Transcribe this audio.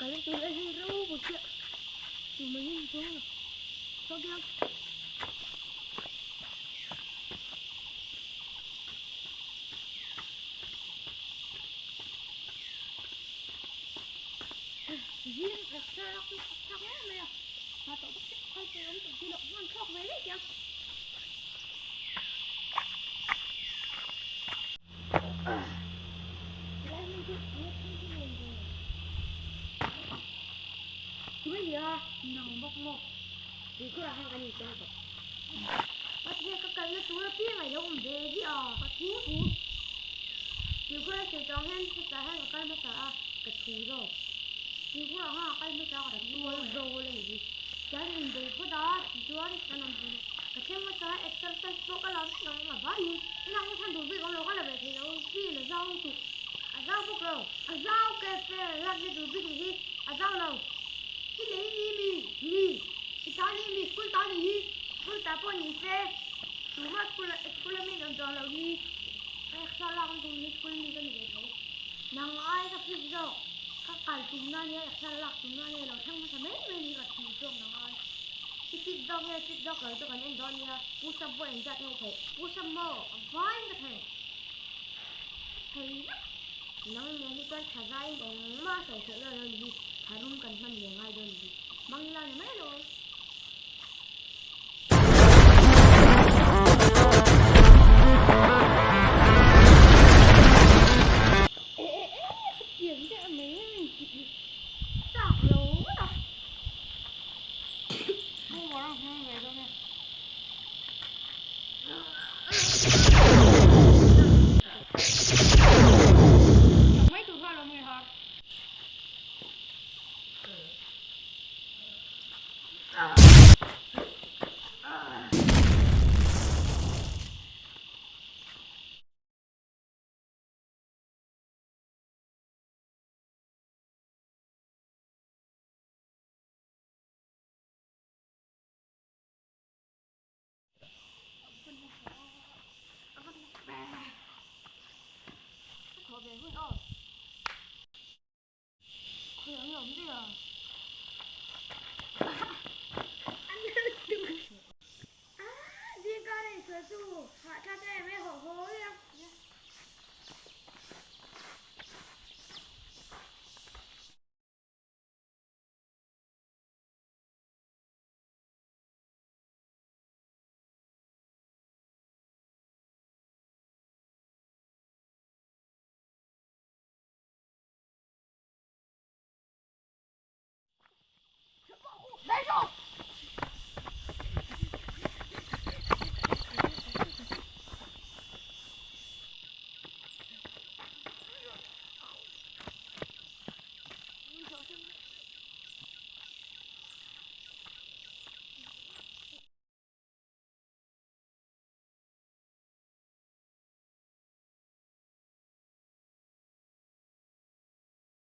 Kal tur a hei ro bawk chiah tu mai hi ni chuang lo chhuak hian. Zing extra lak chu chak em mai a ha tawh bawk chiah kal tur awm tawh si loh hman chhuak ve daih chiang. Inang chhan duh bik awm lo ka la ve thei lo field a zau lutuk a zau bawk lo a zau cafe lak na tur bik ni hi a zau lo i lei ni mi ni i ta ni mi school ta ni hi school ta pawh ni se tuma school school a mi an awm tawh lo hi extra lak na tur hi school mi ka ni ve tho nang ai ka fit zawk ka kal tum na nia extra lak tum na nia lo thleng hmasa mai mai ni ka thih zawk nang ai i fit zawk nge fit zawk lo chu kan en dawn nia. Pu Sap pawh engzat nge theih? Pu Sap maw? A vain ka thei. Thei vek. Nang nen hi chuan tha zaiin engmah a sawi theih lo lo ni hi. Tharum kan hman ve ngai dawn ni hi. Hmang ila ni mai lo. Chak lo ngawt a.